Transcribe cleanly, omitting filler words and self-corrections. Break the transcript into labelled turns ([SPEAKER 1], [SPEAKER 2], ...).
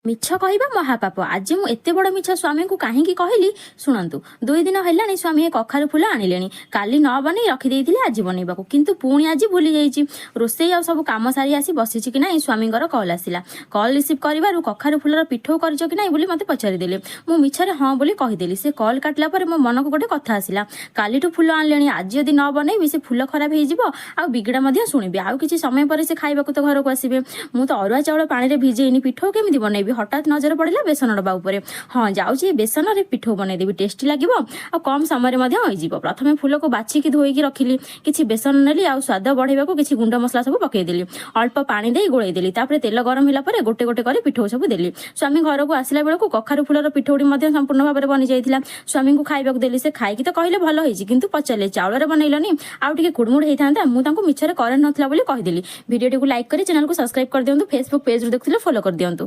[SPEAKER 1] ମିଛ କହିବା ମହାପାପ। ଆଜି ମୁଁ ଏତେ ବଡ଼ ମିଛ ସ୍ୱାମୀଙ୍କୁ କାହିଁକି କହିଲି, ଶୁଣନ୍ତୁ। 2 ଦିନ ହେଲାଣି ସ୍ୱାମୀ ଏ କଖାରୁ ଫୁଲ ଆଣିଲେଣି। କାଲି ନ ବନେଇ ରଖିଦେଇଥିଲି ଆଜି ବନେଇବାକୁ, କିନ୍ତୁ ପୁଣି ଆଜି ଭୁଲି ଯାଇଛି। ରୋଷେଇ ଆଉ ସବୁ କାମ ସାରି ଆସି ବସିଛି କି ନାହିଁ, ସ୍ୱାମୀଙ୍କର କଲ୍ ଆସିଲା। କଲ୍ ରିସିଭ୍ କରିବାରୁ କଖାରୁ ଫୁଲର ପିଠଉ କରିଛ କି ନାହିଁ ବୋଲି ମୋତେ ପଚାରିଦେଲେ। ମୁଁ ମିଛରେ ହଁ ବୋଲି କହିଦେଲି। ସେ କଲ୍ କାଟିଲା ପରେ ମୋ ମନକୁ ଗୋଟେ କଥା ଆସିଲା। କାଲିଠୁ ଫୁଲ ଆଣିଲେଣି, ଆଜି ଯଦି ନ ବନେଇବି ସେ ଫୁଲ ଖରାପ ହେଇଯିବ ଆଉ ବିଗିଡ଼ା ମଧ୍ୟ ଶୁଣିବି। ଆଉ କିଛି ସମୟ ପରେ ସେ ଖାଇବାକୁ ତ ଘରକୁ ଆସିବେ। ମୁଁ ତ ଅରୁଆ ଚାଉଳ ପାଣିରେ ଭିଜେଇନି, ପିଠଉ କେମିତି ବନେଇବି? ହଠାତ୍ ନଜର ପଡ଼ିଲା ବେସନ ଡବା ଉପରେ। ହଁ, ଯାଉଛି ଏ ବେସନରେ ପିଠଉ ବନେଇଦେବି, ଟେଷ୍ଟି ଲାଗିବ ଆଉ କମ୍ ସମୟରେ ମଧ୍ୟ ହୋଇଯିବ। ପ୍ରଥମେ ଫୁଲକୁ ବାଛିକି ଧୋଇକି ରଖିଲି। କିଛି ବେସନ ନେଲି ଆଉ ସ୍ୱାଦ ବଢ଼େଇବାକୁ କିଛି ଗୁଣ୍ଡ ମସଲା ସବୁ ପକେଇଦେଲି। ଅଳ୍ପ ପାଣି ଦେଇ ଗୋଳେଇ ଦେଲି। ତାପରେ ତେଲ ଗରମ ହେଲା ପରେ ଗୋଟେ ଗୋଟେ କରି ପିଠଉ ସବୁ ଦେଲି। ସ୍ୱାମୀ ଘରକୁ ଆସିଲା ବେଳକୁ କଖାରୁ ଫୁଲର ପିଠଉଟି ମଧ୍ୟ ସମ୍ପୂର୍ଣ୍ଣ ଭାବରେ ବନିଯାଇଥିଲା। ସ୍ୱାମୀଙ୍କୁ ଖାଇବାକୁ ଦେଲି। ସେ ଖାଇକି ତ କହିଲେ ଭଲ ହେଇଛି, କିନ୍ତୁ ପଚାରିଲେ, ଚାଉଳରେ ବନେଇଲନି, ଆଉ ଟିକେ କୁଡ଼ମୁଡ଼ ହେଇଥାନ୍ତା। ମୁଁ ତାଙ୍କୁ ମିଛରେ କରେଣ୍ଟ ନଥିଲା ବୋଲି କହିଦେଲି। ଭିଡ଼ିଓଟିକୁ ଲାଇକ୍ କରି ଚ୍ୟାନେଲକୁ ସବସ୍କ୍ରାଇବ୍ କରିଦିଅନ୍ତୁ। ଫେସବୁକ୍ ପେଜ୍ରୁ ଦେଖୁଥିଲେ ଫଲୋ କରିଦିଅନ୍ତୁ।